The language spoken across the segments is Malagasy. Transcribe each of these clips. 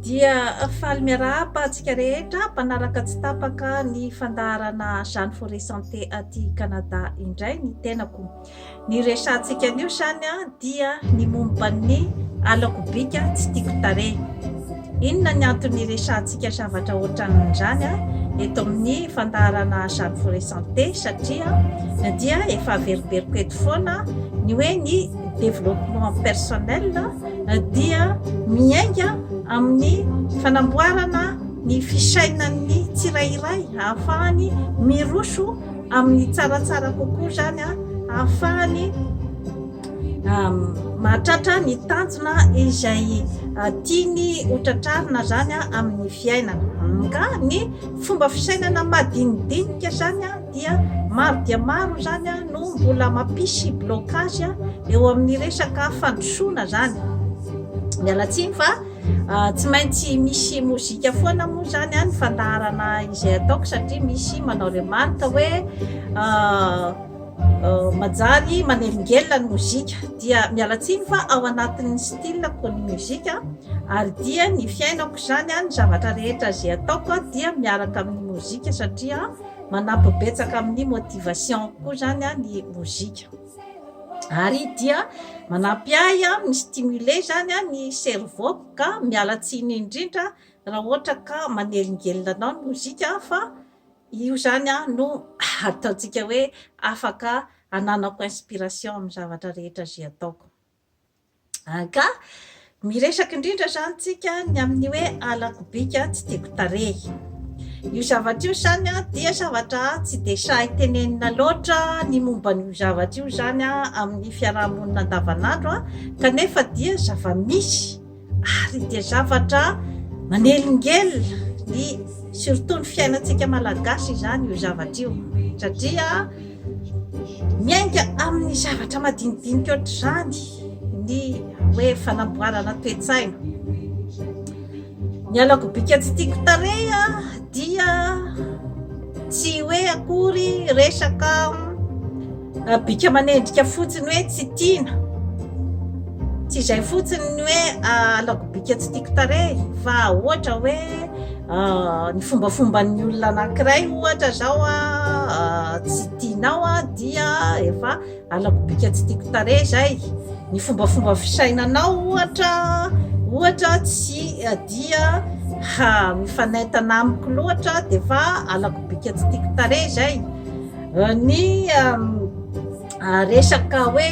Dia faly miarahaba antsika rehetra mpanaraka tsy tapaka ny fandaharana Jeanne Forêt Santé aty Canada indray ny tenako. Ny resahantsika anio izany dia ny momba ny halako bika tsy tiako tarehy. Inona ny antony iresahantsika zavatra ohatran'izany eto amin'ny fandaharana Jeanne Forêt Santé satria dia efa averimberiko eto foana ny hoe ny développement personnel dia miainga amin'ny fanamboarana ny fisainan'ny tsirairay ahafahany miroso amin'ny tsaratsara kokoa izany ahafahany mahatratra ny tanjona izay tiany ho tratrarina izany amin'ny fiainana. Ka ny fomba fisainana madinidinika izany dia maro dia maro izany no mbola mampisy blocage eo amin'ny resaka fandrosoana izany. Miala tsiny fa tsy maintsy misy mozika foana moa izany ny fandaharana izay ataoko satria misy manao remarque hoe manjary manelingelina ny mozika. Dia miala tsiny fa ao anatin'ny style-ko ny mozika ary dia ny fiainako izany, ny zavatra rehetra izay ataoko dia miaraka amin'ny mozika satria manampy betsaka amin'ny motivation koa izany ny mozika. Ary dia manampy ahy mi-stimuler izany ny cerveau-ko ka miala tsiny indrindra raha ohatra ka manelingelina anao ny mozika fa io izany no ataontsika hoe afaka hananako inspiration amin'ny zavatra rehetra izay ataoko. Ka miresaka indrindra izany tsika ny amin'ny hoe halako bika tsy tiako tarehy. Io zavatra io izany dia zavatra tsy dia sahy tenenina loatra ny momba an'io zavatra io izany amin'ny fiarahamonina andavanandro kanefa dia zava-misy ary dia zavatra manelingelina ny surtout ny fiainantsika malagasy izany io zavatra io satria miainga amin'ny zavatra madinidinika ohatr'izany ny hoe fanamboarana toe-tsaina. Ny halako bika tsy tiako tarehy dia tsy hoe akory resaka bika manendrika fotsiny hoe tsy tiana. Tsy izay fotsiny ny hoe halako bika tsy tiako tarehy fa ohatra hoe ny fombafomban'ny olona anankiray ohatra izao tsy tianao dia efa Halako bika tsy tiako tarehy izay. Ny fombafomba fisainanao ohatra, ohatra tsy dia ha mifanentana amiko loatra dia efa halako bika tsy tiako tarehy izay. Ny resaka hoe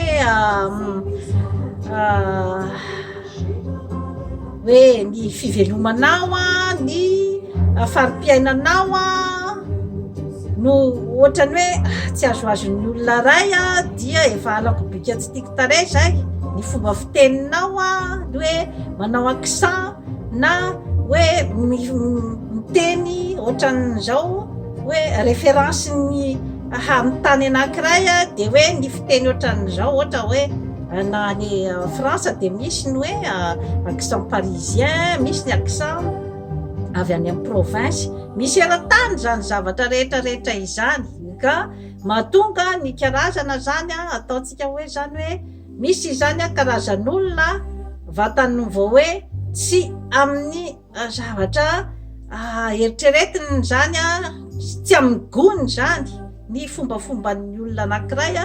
hoe ny fivelomanao an, ny fari-piainanao an, no ohatran'ny hoe tsy azoazon'ny olona iray an, dia efa halako bika tsy tiako tarehy izay, ny fomba fiteninao an, ny hoe manao accent na hoe miteny ohatran'izao hoe référence-n'ny amin'ny tany anankiray dia hoe ny fiteny ohatran'izao ohatra hoe Na any France dia misy ny hoe accent parisien, misy ny accent avy any amin'ny province. Misy eran-tany izany zavatra rehetra rehetra izany ka mahatonga ny karazana izany ataontsika hoe izany hoe misy izany karazan'olona vatany vao hoe tsy amin'ny zavatra eritreretiny izany tsy amin'ny gony izany ny fombafomban'ny olona anankiray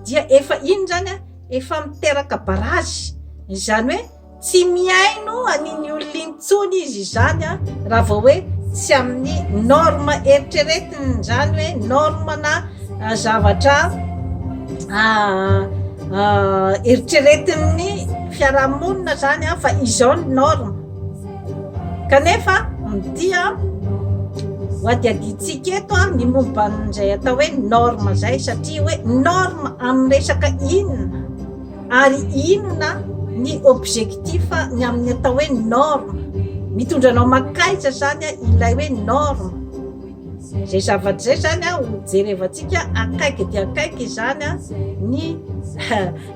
dia efa iny izany efa miteraka barazy, izany hoe tsy mihaino an'iny olona iny intsony izy izany raha vao hoe tsy amin'ny norme eritreretiny izany hoe norme na zavatra eritreretin'ny fiarahamonina izany fa izao ny norme. Kanefa dia ho adihadiantsika eto ny momba an'izay atao hoe norme izay satria hoe norme amin'ny resaka inona ary inona ny objectif ny amin'ny atao hoe norme. Mitondra anao mankaiza izany ilay hoe norme. Izay zavatra izay izany ho jerevantsika akaiky dia akaiky izany ny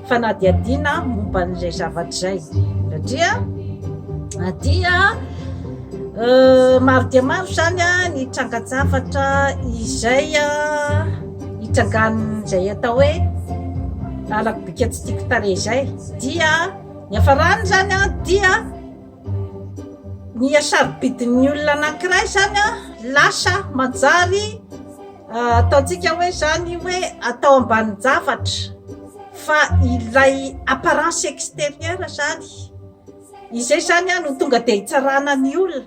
fanadihadiana momba an'izay zavatra izay satria dia maro dia maro izany ny trangan-javatra izay itrangan'izay atao hoe halako bika tsy tiako tarehy izay dia ny hafarany izany dia. Ny hasarobidin'ny olona anankiray izany an, lasa manjary ataontsika hoe izany hoe atao ambanin-javatra fa ilay apparence extérieure izany, izay izany an no tonga dia hitsarana ny olona.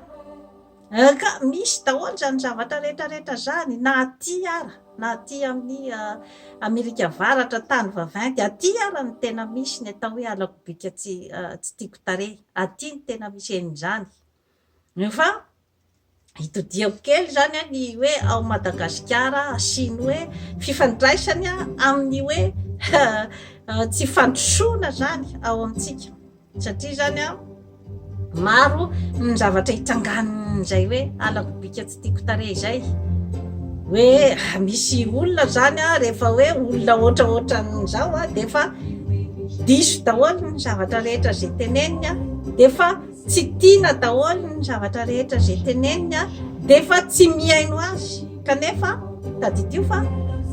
Ka misy daholo izany zavatra rehetra rehetra izany na aty ara, na aty amin'ny Amerika Avaratra tany vaventy, aty ara no tena misy ny atao hoe halako bika tsy tsy tiako tarehy, aty no tena misy an'izany. Fa itodihako kely izany ny hoe ao Madagasikara asiany hoe fifandraisany amin'ny hoe tsy fandrosoana izany ao amintsika. Satria izany an, maro ny zavatra itsangan'izay hoe halako bika tsy tiako tarehy izay. Hoe misy olona izany an, rehefa hoe olona ohatraohatran'izao an, dia efa diso daholo ny zavatra rehetra izay teneniny an, dia efa tsy tiana daholo ny zavatra rehetra izay teneniny an, dia efa tsy mihaino azy. Kanefa tadidio fa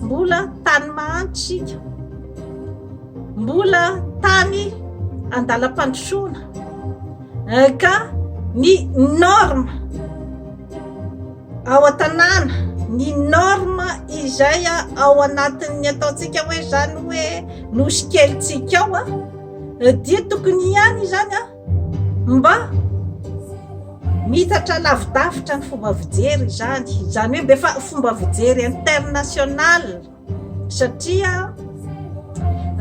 mbola tany mahantra isika. Mbola tany andalam-pandrosoana ka ny norme ao an-tanàna, ny norme izay ao anatin'ny ataontsika hoe izany hoe nosy kelintsika ao dia tokony ihany izany mba miitatra lavidavitra ny fomba fijery izany, izany hoe mba efa fomba fijery international. Satria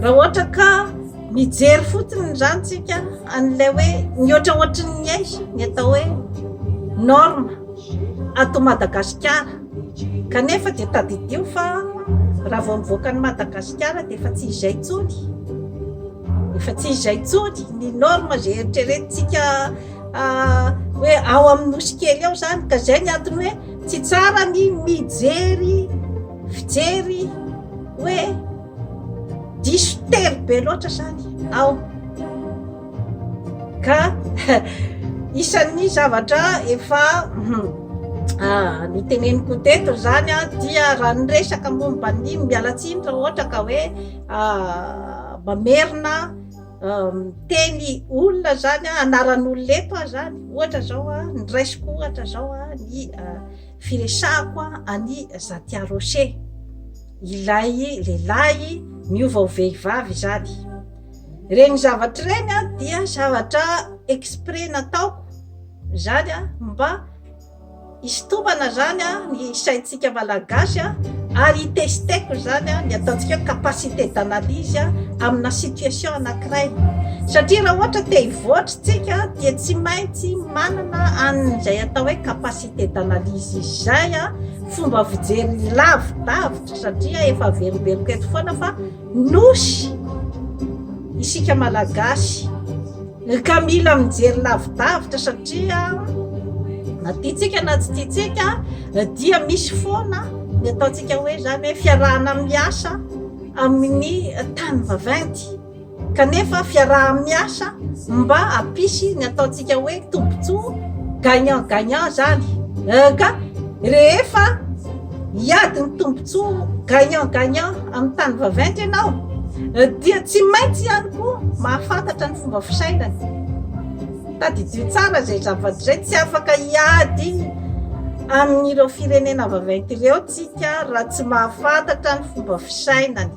raha ohatra ka mijery fotsiny izany tsika an'ilay hoe ny ohatraohatry ny aiza ny atao hoe norme ato Madagasikara kanefa dia tadidio fa raha vao mivoaka an'i Madagasikara dia efa tsy izay intsony, efa tsy izay intsony ny norme izay eritreretintsika hoe ao amin'ny nosy kely ao izany ka izay ny antony hoe tsy tsara ny mijery Fijery hoe diso tery be loatra zany ao ka isan'ny zavatra efa noteneniko teto zany a dia raha niresaka momba ny miala tsiny raha ohatra ka hoe mamerina miteny olona zany a anaran'olona eto aho zany ohatra zao a ny raisiko ohatra zao a ny Firesahako an'i Zatia Rocher, ilay lehilahy niova ho vehivavy izany. Ireny zavatra ireny dia zavatra exprès nataoko izany mba hisintomana izany ny saintsika malagasy ary hi-testeko izany ny ataontsika hoe capacité d'analyse amina situation anankiray. Satria raha ohatra te hivoatra isika dia tsy maintsy manana an'izay atao hoe capacité. Capacité d'analyse izay fomba fijery lavidavitra satria efa averimberiko eto foana fa nosy isika malagasy ka mila mijery lavidavitra satria na tiantsika na tsy tiantsika dia misy foana ny ataontsika hoe zany hoe fiarahana miasa amin'ny tany vaventy. Kanefa fiaraha-miasa mba hampisy ny ataontsika hoe tombontsoa gagnant gagnant zany ka rehefa hiady ny tombontsoa gagnant gagnant amin'ny tany vaventy ianao dia tsy maintsy ihany koa mahafantatra ny fomba fisainany. Tadidio tsara izay zavatra izay, tsy afaka hiady amin'ireo firenena vaventy ireo tsika raha tsy mahafantatra ny fomba fisainany.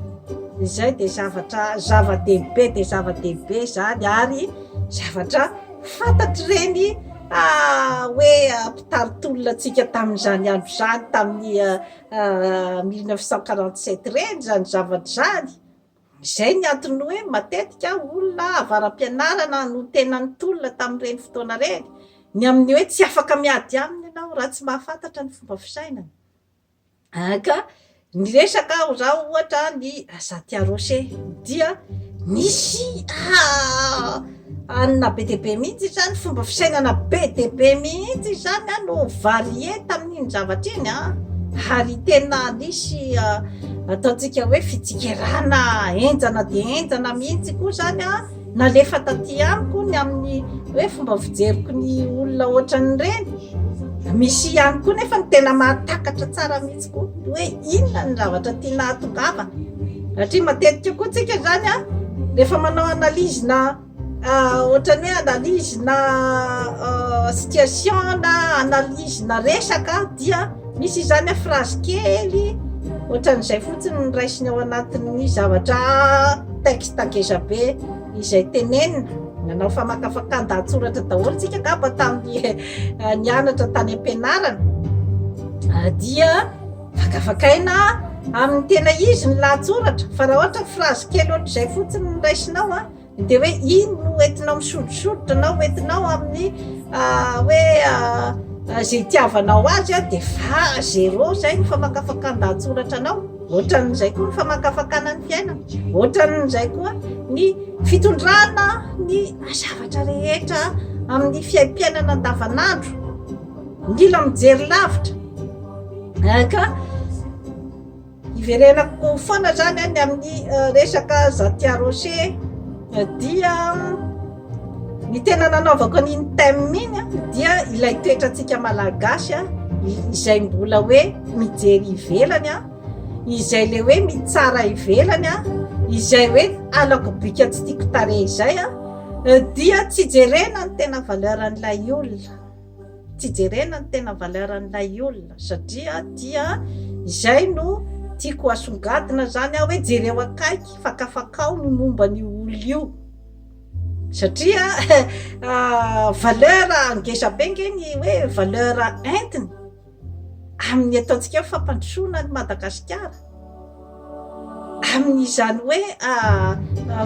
Izay dia zavatra zava-dehibe dia zava-dehibe izany ary zavatra fantatr'ireny hoe mpitari-tolona antsika tamin'izany andro izany tamin'ny 1947 ireny izany zavatra izany. Izay ny antony hoe matetika olona avara-pianarana no tena nitolona tamin'ireny fotoana ireny, ny amin'ny hoe tsy afaka miady aminy ianao raha tsy mahafantatra ny fomba fisainany. Ka niresaka aho zaho ohatra ny Zatia Rocher dia nisy anona be dia be mihitsy izany, fomba fisainana be dia be mihitsy izany an no varié tamin'iny zavatra iny an, ary tena nisy ataontsika hoe fitsikerana henjana dia henjana mihitsy koa izany an nalefa taty amiko ny amin'ny hoe fomba fijeriko ny olona ohatran'ireny. Misy ihany koa nefa ny tena mahatakatra tsara mihitsy koa hoe inona ny zavatra tiana hahatongavana. Satria matetika koa tsika izany an, rehefa manao analyse na ohatran'ny hoe analyse na situation. situation na analyse na resaka dia misy izany phrase kely ohatran'izay fotsiny ny raisiny ao anatin'ny zavatra texte ngeza be izay tenenina. Nanao famakafakan-dahatsoratra daholo tsika angamba tamin'ny nianatra tany am-pianarana. Dia fakafakaina amin'ny tena izy ny lahatsoratra fa raha ohatra phrase kely ohatr'izay fotsiny ny raisinao a dia hoe iny no entinao misondrosondrotra na hoentinao amin'ny hoe izay itiavanao azy a dia fa zéro izay ny famakafakan-dahatsoratra anao. Ohatran'izay koa ny famakafakana ny fiainana, ohatran'izay koa ny fitondrana ny zavatra rehetra amin'ny fiaimpiainana andavanandro. Mila mijery lavitra ka Hiverenako foana zany ny amin'ny resaka Zatia Rocher dia ny tena nanaovako an'iny thème iny dia ilay toetrantsika malagasy izay mbola hoe mijery ivelany izay le hoe mitsara ivelany izay hoe halako bika tsy tiako tarehy izay dia tsy jerena ny tena valeur an'ilay olona. Tsy jerena ny tena valeur an'ilay olona satria dia izay no tiako asongadina zany aho hoe jereo akaiky, fakafakao ny momba an'io olona io satria valeur ngeza be nge ny hoe valeur entiny amin'ny ataontsika hoe fampandrosoana an'i Madagasikara. Amin'izany hoe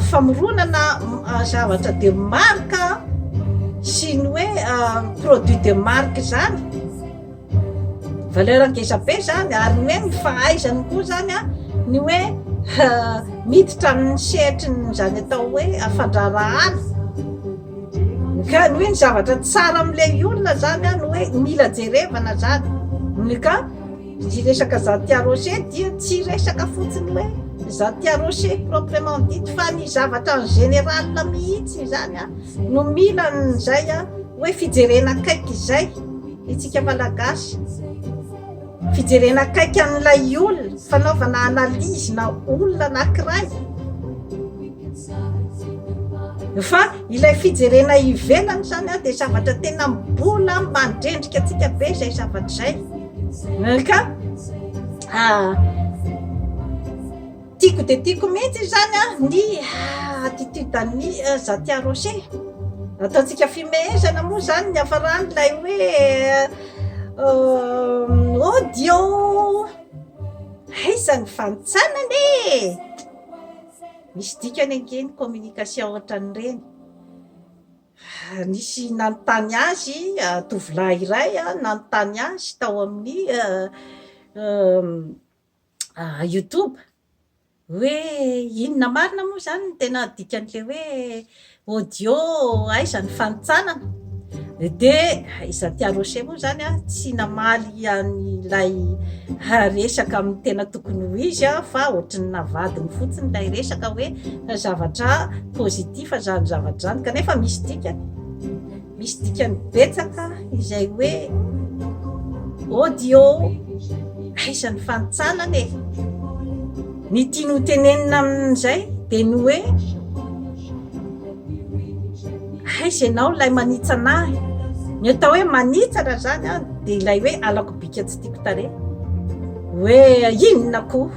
famoronana zavatra de marque sy ny hoe produit de marque izany, valeur ngeza be izany ary ny hoe ny fahaizany koa izany an, ny hoe miditra amin'ny sehatry ny izany atao hoe fandraharahana, ka ny hoe ny zavatra tsara amin'ilay olona izany an, ny hoe mila jerevana izany, ny ka. Ny resaka Zatia Rocher dia tsy resaka fotsiny hoe Zatia Rocher proprement dit fa ny zavatra en général mihitsy izany no mila an'izay hoe fijerena akaiky izay isika Malagasy, fijerena akaiky an'ilay olona, fanaovana analyse na olona anankiray. Fa ilay fijerena ivelany izany dia zavatra tena mbola mandrendrika antsika be izay zavatra izay. Ka tiako dia tiako mihitsy izany ny attitude an'i Zatia Rocher. Ataontsika fimehezana moa izany ny hafaran'ilay hoe audio. Aiza ny fanintsanana e? Misy dikany ange ny communication ohatran'ireny. Nisy nanontany azy, tovolahy iray nanontany azy tao amin'ny youtube hoe inona marina moa izany no tena dikan'ilay hoe audio aiza ny fanintsanana? Dia i Zatia Rocher moa izany tsy namaly an'ilay resaka amin'ny tena tokony ho izy fa ohatry ny navadiny fotsiny ilay resaka hoe zavatra positif izany zavatra izany kanefa misy dikany, misy dikany betsaka izay hoe audio aiza ny fanintsanana e! Ny tiany ho tenenina amin'izay dia ny hoe aiza ianao ilay manitsana ahy? Ny atao hoe manitsana izany an, dia ilay hoe halako bika tsy tiako tarehy, hoe inona koa?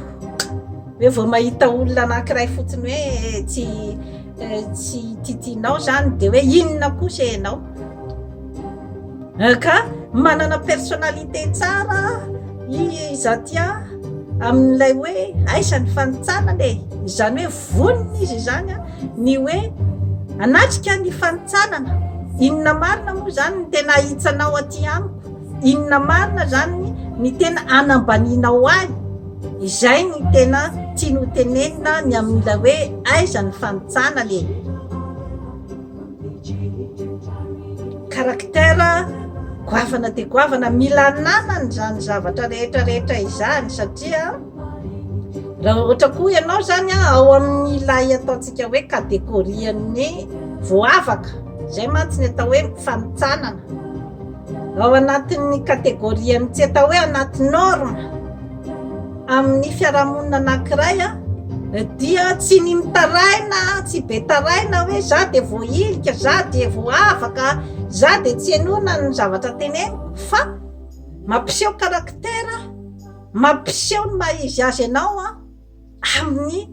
Hoe vao mahita olona anankiray fotsiny hoe tsy tsy tiatianao izany dia hoe inona kosa ianao? Ka manana personnalité tsara i Zatia amin'ilay hoe aiza ny fanintsanana e! Izany hoe vonona izy izany ny hoe hanatrika ny fanintsanana. Inona marina moa izany ny tena ahitsanao aty amiko? Inona marina izany ny tena anambanianao ahy? Izay ny tena tiany ho tenenina ny amin'ilay hoe aiza ny fanintsanana e! Caractère goavana dia goavana, mila ananany izany zavatra rehetra rehetra izany satria raha ohatra koa ianao izany ao amin'ilay ataontsika hoe catégorie-n'ny voavaka, izay mantsy ny atao hoe fanintsanana, ao anatin'ny catégorie-n'ny tsy atao hoe anaty norme amin'ny fiarahamonina anankiray. dia tsy ny mitaraina, tsy be taraina hoe za dia voahilika, za dia voavaka, za dia tsy henoina ny zavatra teneniko fa mampiseho caractère, mampiseho ny maha izy azy anao amin'ny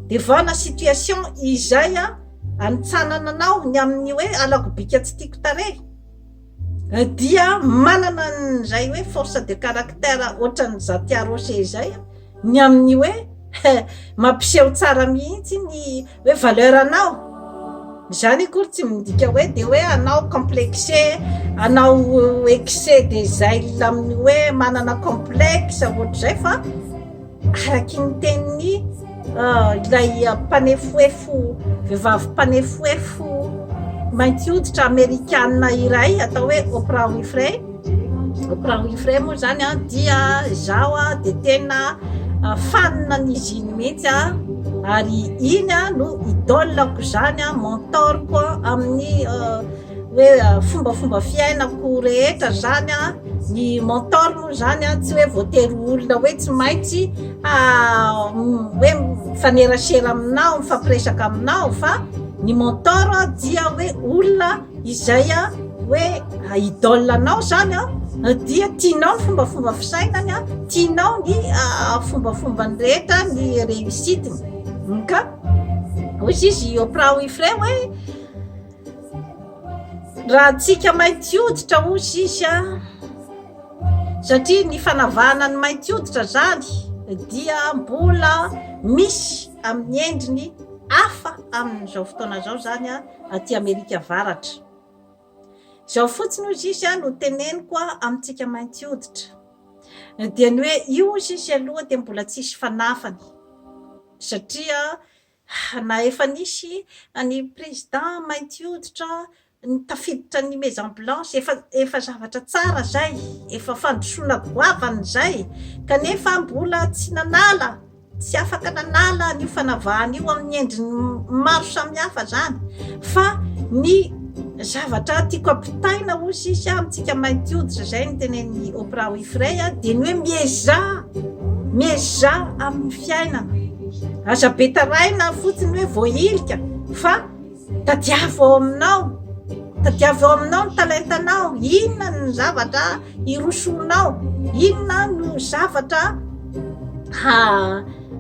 devant na situation izay anitsanana anao ny amin'ny hoe alako bika tsy tiako tarehy. Dia manana an'izay hoe force de caractère ohatran'ny Zatia Rocher izay ny amin'ny hoe mampiseho tsara mihitsy ny hoe valeur anao. Izany akory tsy midika hoe dia hoe anao complexé, anao excès de zèle amin'ny hoe manana complexe ohatr'izay fa Araky ny tenin'ny ilay mpanefoefo, vehivavy mpanefoefo mainty hoditra amerikana iray atao hoe Oprah Winfrey. Oprah Winfrey moa izany dia izaho dia tena fan an'izy iny mihitsy ary iny no idole-ko izany, mentor-ko amin'ny hoe fombafomba fiainako rehetra zany an, ny mentor moa zany an tsy hoe voatery olona hoe tsy maintsy hoe mifanerasera aminao, mifampiresaka aminao fa ny mentor dia hoe olona izay hoe idole anao zany an, dia tianao ny fombafomba fisainany an, tianao ny fombafombany rehetra, ny réussite-ny, ka hoy izy Oprah Winfrey hoe. Raha antsika mainty hoditra hozy izy a, satria ny fanavahana ny mainty hoditra zany dia mbola misy amin'ny endriny hafa amin'izao fotoana izao zany a, aty Amerika Avaratra. Izao fotsiny hozy izy a no teneniko a amintsika mainty hoditra, dia ny hoe io hozy izy aloha dia mbola tsisy fanafany satria Na efa nisy ny président mainty hoditra tafiditra ny maison blanche, efa efa zavatra tsara zay, efa fandrosoana goavana zay, kanefa mbola tsy nanala, tsy afaka nanala an'io fanavahana io amin'ny endriny maro samihafa zany, fa ny zavatra tiako ampitaina hoy sisa amintsika mainty hoditra, zay no tenenin'i Oprah Winfrey dia ny hoe miezaha, miezaha amin'ny fiainana. Aza be taraina fotsiny hoe voahilika fa tadiavo ao aminao, tadiavo ao aminao ny talentanao, inona ny zavatra hirosoanao, inona no zavatra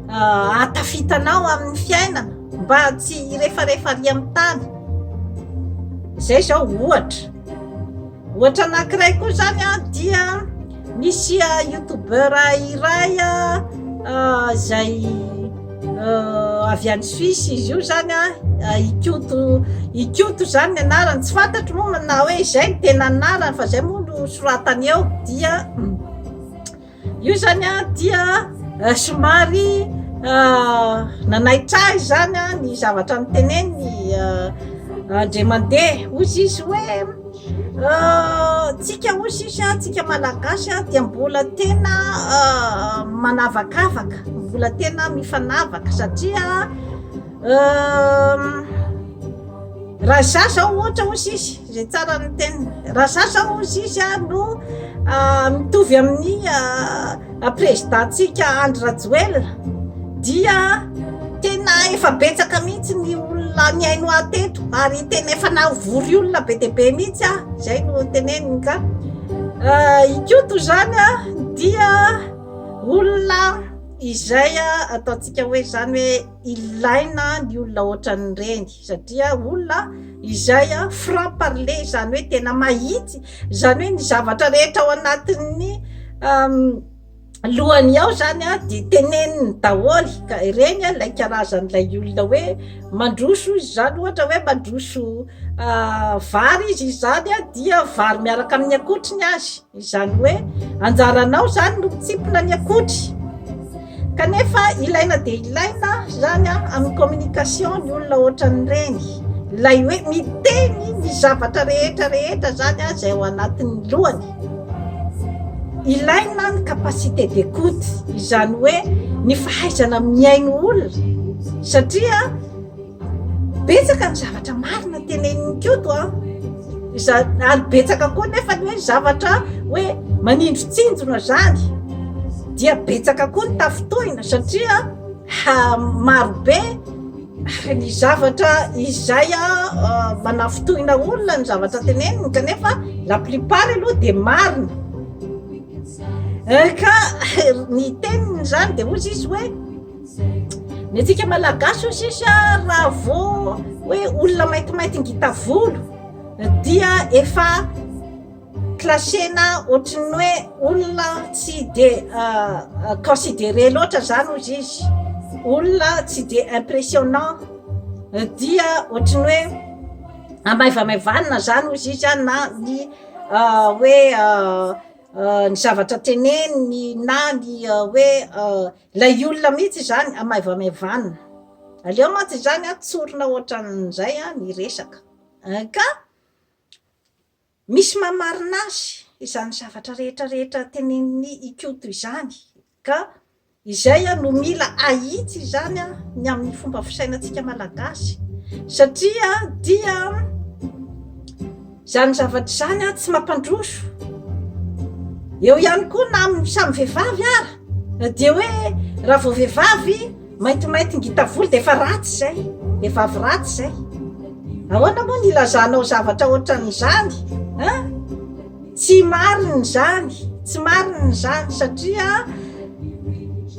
hahatafitanao amin'ny fiainana mba tsy hirefarefa ary amin'ny tany. Izay izao ohatra. Ohatra anankiray koa izany dia misy youtubeur iray izay avy any Suisse izy io izany Ikoto, Ikoto izany ny anarany, tsy fantatro moa na hoe izay no tena anarany fa izay moa no soratany eo dia Io izany dia somary nanaitra ahy izany ny zavatra noteneniny Andriamandeha. Hoy izy hoe tsika hoy izy tsika Malagasy dia mbola tena manavakavaka, mbola tena mifanavaka satria Raha za zao ohatra hoy izy, izay tsara ny teniny, raha za zao hoy izy no mitovy amin'ny président-tsika Andry Rajoelina dia tena efa betsaka mihitsy ny olona nihaino ahy teto ary tena efa nahavory olona be dia be mihitsy aho, izay no teneniny ka. Ikoto izany dia olona izay ataontsika hoe izany hoe ilaina ny olona ohatran'ireny satria olona izay franc parler izany hoe tena mahitsy, izany hoe ny zavatra rehetra ao anatin'ny lohany ao izany dia teneniny daholo ka ireny ilay karazan'ilay olona hoe mandroso izy izany ohatra hoe mandroso vary izy izany dia vary miaraka amin'ny akotry ny azy. Izany hoe anjaranao izany no mitsimpona ny akotry. Kanefa ilaina dia ilaina izany amin'ny communication ny olona ohatran'ireny. Ilay hoe miteny ny zavatra rehetra rehetra izany izay ao anatin'ny lohany. Ilaina ny capacité d'écoute, izany hoe ny fahaizana mihaino olona satria Betsaka ny zavatra marina tenenin'i Koto an! Ary betsaka koa nefa ny hoe zavatra hoe manindrotsinjona zany dia betsaka koa ny tafintohina satria. Marobe ny zavatra izay manafintohina olona ny zavatra teneniny kanefa la plupart aloha dia marina. Ka ny teniny izany dia hozy izy hoe ny antsika malagasy hozy izy raha vao hoe olona maintimainty ngita volo dia efa Classena ohatrin'ny hoe olona tsy de considéré loatra zany ozy izy, olona tsy de impressionnant dia ohatrin'ny hoe amaivamaivanina zany ozy izy an na ny hoe ny zavatra teneniny na ny hoe ilay olona mihitsy izany amaivamaivanina. Aleo mantsy izany an tsorina ohatran'izay ny resaka ka. Misy mamarina azy izany zavatra rehetra rehetra tenenin'i Ikoto izany ka izay no mila ahitsy izany ny amin'ny fomba fisainantsika malagasy satria dia izany zavatra izany tsy mampandroso eo ihany koa na amin'ny samy vehivavy ara dia hoe raha vao vehivavy Maintimainty ngita volo dia efa ratsy izay, vehivavy ratsy izay. Ahoana moa ny ilazanao zavatra ohatran'izany an? Tsy marina izany, tsy marina izany satria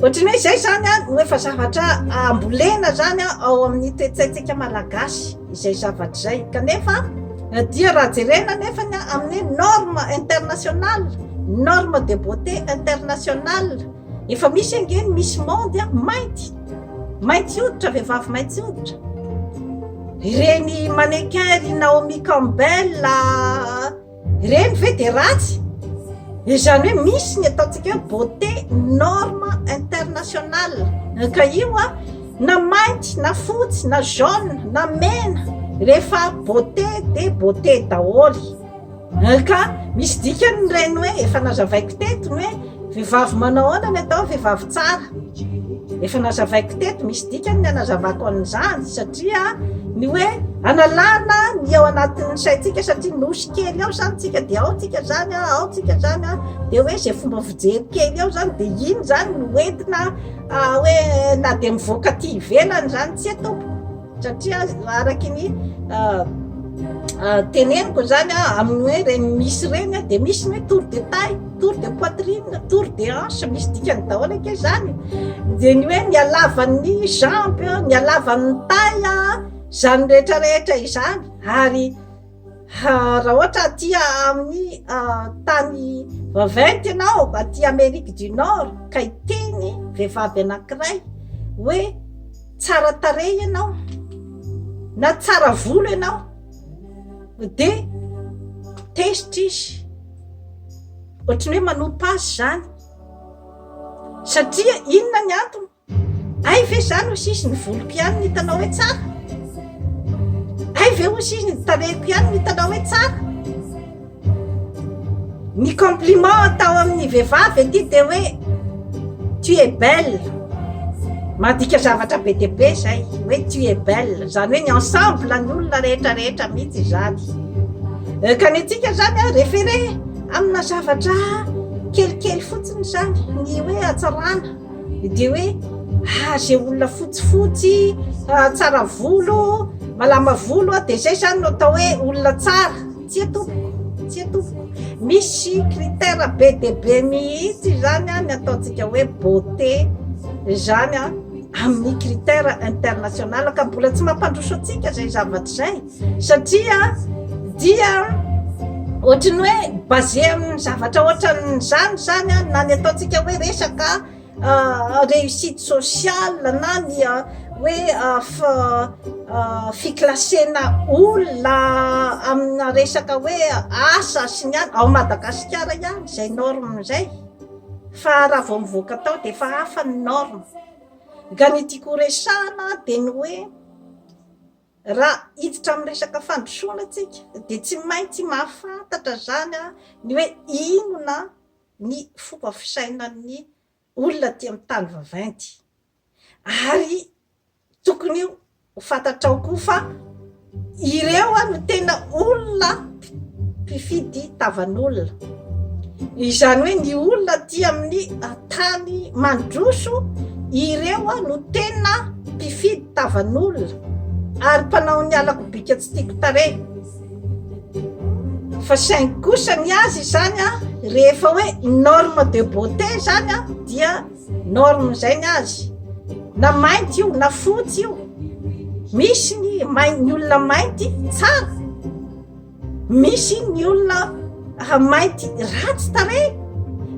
ohatran'ny hoe izay izany an no efa zavatra ambolena izany an ao amin'ny toe-tsaintsika malagasy izay zavatra izay. Kanefa dia raha jerena nefany amin'ny norme internationale, norme de beauté internationale, Efa misy ange ny Miss Monde a, mainty, mainty hoditra, vehivavy mainty hoditra. Ireny mannequin ry Naomi Campbell ireny ve dia ratsy? Izany hoe misy ny ataontsika hoe beauté norme internationale. Ka io a, na mainty na fotsy na jaune na mena, rehefa beauté dia beauté daholo. Ka misy dikany ireny hoe efa nazavaiko teto ny hoe vehivavy manao ahoana ny atao hoe vehivavy tsara. Efa nazavaiko teto, misy dikany ny anazavako an'izany satria ny hoe analana ny ao anatin'ny saintsika satria nosy kely ao izany tsika dia ao tsika izany ao tsika izany dia hoe izay fomba fijery kely ao izany dia iny izany no entina hoe na dia mivoaka aty ivelany izany tsia tompoko. Satria araky ny teneniko zany amin'ny hoe reny misy ireny dia misy ny hoe tour de taille, tour de poitrine, tour de hanche, misy dikany daholo ange zany. Dia ny hoe ny halavan'ny jambe, ny halavan'ny taille, izany rehetra rehetra izany. Ary raha ohatra aty amin'ny tany vaventy ianao, aty Amerique du Nord, ka hiteny vehivavy anankiray hoe Tsara tarehy ianao na tsara volo ianao dia tezitra izy, ohatran'ny hoe manompa azy izany satria inona ny antony? Hay ve izany hoy izy ny voloko ihany no hitanao hoe tsara? Hay ve hoy izy ny tarehiko ihany no hitanao hoe tsara? Ny compliment atao amin'ny vehivavy aty dia hoe tu es belle. Madika zavatra be dia be izay hoe tu es belle. Izany hoe ny ensemble ny olona rehetra rehetra mihitsy izany. Eh, ka ny antsika izany a référé amina zavatra kelikely fotsiny izany ny hoe hatsarana. Dia hoe ah izay olona fotsifotsy, ah, tsara volo, malama volo dia izay izany no atao hoe olona tsara. Tsia tompoko, tsia tompoko. Misy critère be dia be mihitsy izany ny ataontsika hoe beauté izany amin'ny critère international ka mbola tsy mampandroso antsika izay zavatra izay satria dia ohatry ny hoe basé amin'ny zavatra ohatran'izany izany na ny ataontsika hoe resaka Réussite sociale na ny hoe fi-classena olona amina resaka hoe asa sy ny any, ao Madagasikara ihany izay norme izay fa raha vao mivoaka tao dia efa hafa ny norme. Ka ny tiako horesahana dia ny hoe raha hiditra amin'ny resaka fandrosoana tsika dia tsy maintsy mahafantatra izany ny hoe inona ny fomba fisainan'ny olona aty amin'ny tany vaventy. Ary tokony ho fantatrao koa fa ireo no tena olona mpifidy tavan'olona. Izany hoe ny olona aty amin'ny tany mandroso, Ireo no tena mpifidy tavan'olona ary mpanao ny halako bika tsy tiako tarehy. Fa saingy kosa ny azy izany rehefa hoe norme de beauté izany dia norme izay ny azy. Na mainty io na fotsy io. Misy ny ny olona mainty tsara. Misy ny olona mainty ratsy tarehy,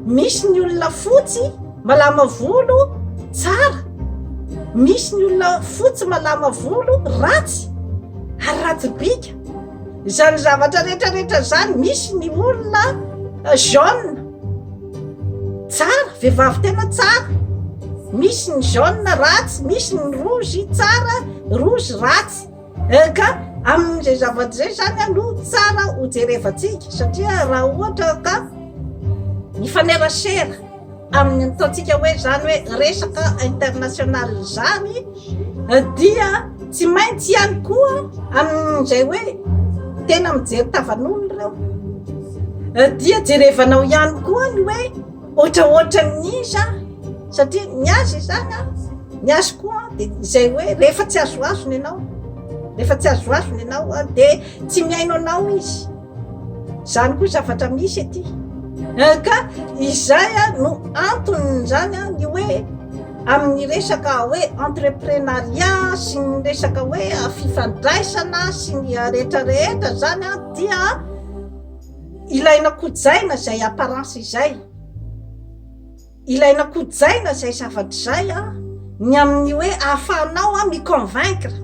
misy ny olona fotsy malama volo tsara, misy ny olona fotsy malama volo ratsy ary ratsy bika. Izany zavatra rehetra rehetra izany, misy ny olona jaune tsara, vehivavy tena tsara, misy ny jaune ratsy, misy ny rouge tsara, rouge ratsy. Ka amin'izay zavatra izay izany aloha tsara ho jerevantsika satria raha ohatra ka mifanerasera amin'ny ataontsika hoe izany hoe resaka international izany dia tsy maintsy ihany koa amin'izay hoe tena mijery tavan'olona ireo dia jerevanao ihany koa ny hoe Ohatraohatran'iza satria ny azy izany an, ny azy koa dia izay hoe rehefa tsy azoazony ianao, rehefa tsy azoazony ianao an dia tsy mihaino anao izy, izany koa zavatra misy aty, ka izay an no anton'izany an ny hoe amin'ny resaka hoe entreprenariat sy ny resaka hoe fifandraisana sy ny rehetra rehetra izany an dia Ilaina kojaina izay apparence izay. Ilaina kojaina izay zavatra izay an, ny amin'ny hoe ahafahanao an mi-convaincre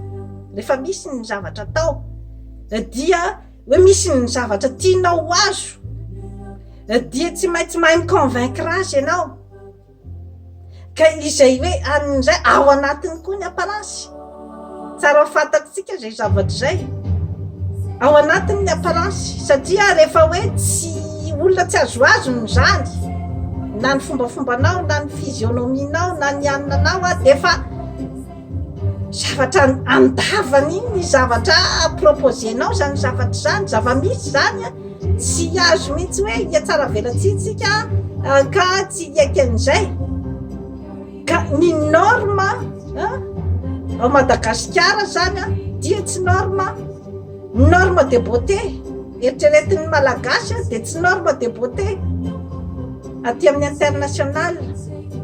rehefa misy ny zavatra atao, dia hoe misy ny zavatra tianao ho azo, dia tsy maintsy mahay mi-convaincre azy ianao. Ka izay hoe an'izay ao anatiny koa ny apparence. Tsara ho fantatsika izay zavatra izay. Ao anatiny ny apparence satria rehefa hoe tsy olona tsy azoazony izany na ny fombafombanao na ny physionomie-nao na ny anonanao a dia efa zavatra andavany ny zavatra proposer-nao izany zavatra izany, zava-misy izany a. Tsy azo mihitsy hoe hihatsaravelatsihy tsika ka tsy hiaiky an'izay. Ka ny norme ao Madagasikara zany dia tsy norme, norme de beauté eritreretin'ny Malagasy dia tsy norme de beauté aty amin'ny international.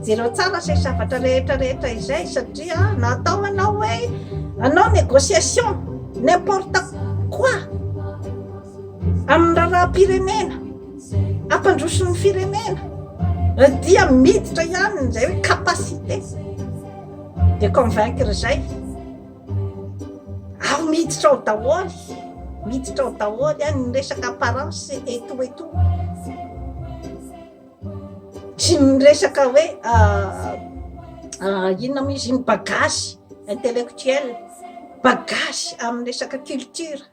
Jereo tsara izay zavatra rehetra rehetra izay satria na atao ianao hoe hanao négociation n'importe quoi. Amin'ny raharaham-pirenena, hampandroso ny firenena dia miditra ihany izay hoe capacité de convaincre izay. Ao miditra ao daholo, miditra ao daholo ny resaka apparence et tout et tout. Tsy ny resaka hoe inona moa izy iny bagage intellectuel, bagage amin'ny resaka culture.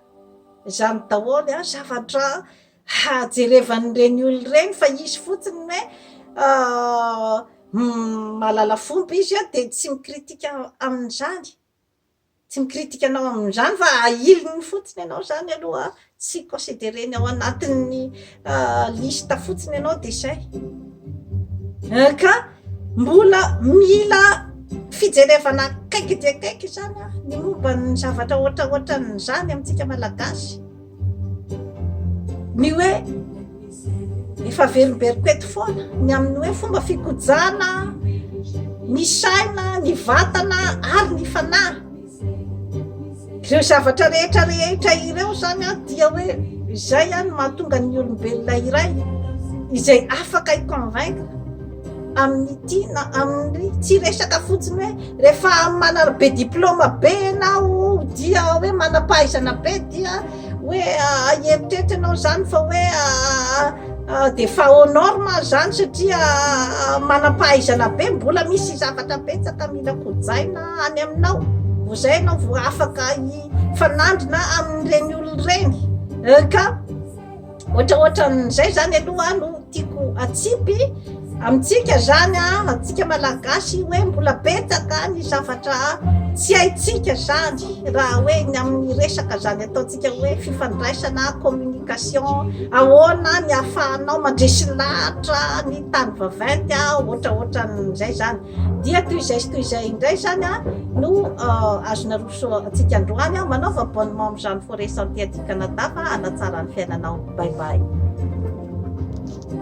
Izany daholo an, zavatra hajerevan'ireny olona ireny fa izy fotsiny hoe mahalala fomba izy an, dia tsy mi-critique amin'izany, tsy mi-critique anao amin'izany fa ahiliny fotsiny ianao izany aloha, tsy considereny ao anatin'ny liste fotsiny ianao dia izay. Ka mbola mila fijerevana akaiky dia akaiky izany ny momba ny zavatra ohatraohatran'izany amintsika Malagasy. Ny hoe efa averimberiko eto foana ny amin'ny hoe fomba fikojana ny saina, ny vatana ary ny fanahy. Ireo zavatra rehetra rehetra ireo izany an, dia hoe izay an no mahatonga ny olombelona iray izay afaka hi-convaincre amin'ity na amin'ny tsy resaka fotsiny hoe rehefa manana be diplôme be ianao dia hoe manam-pahaizana be dia hoe hieritreritra ianao izany fa hoe dia efa aux normes izany satria manam-pahaizana be, mbola misy zavatra betsaka mila kojaina any aminao vao izay ianao vao afaka hifanandrina amin'ireny olona ireny ka ohatraohatran'izay izany aloha no tiako atsipy amintsika izany an, antsika malagasy hoe mbola betsaka ny zavatra. Tsy haintsika izany raha hoe ny amin'ny resaka izany ataontsika hoe fifandraisana, communication, ahoana ny ahafahanao mandresy lahatra ny tany vaventy, ohatraohatran'izay izany. Dia toy izay sy toy izay indray izany no azo naroso antsika androany. Manaova abonnement amin'izany Forêt Santé aty Canada fa hanatsara ny fiainanao. Bye bye.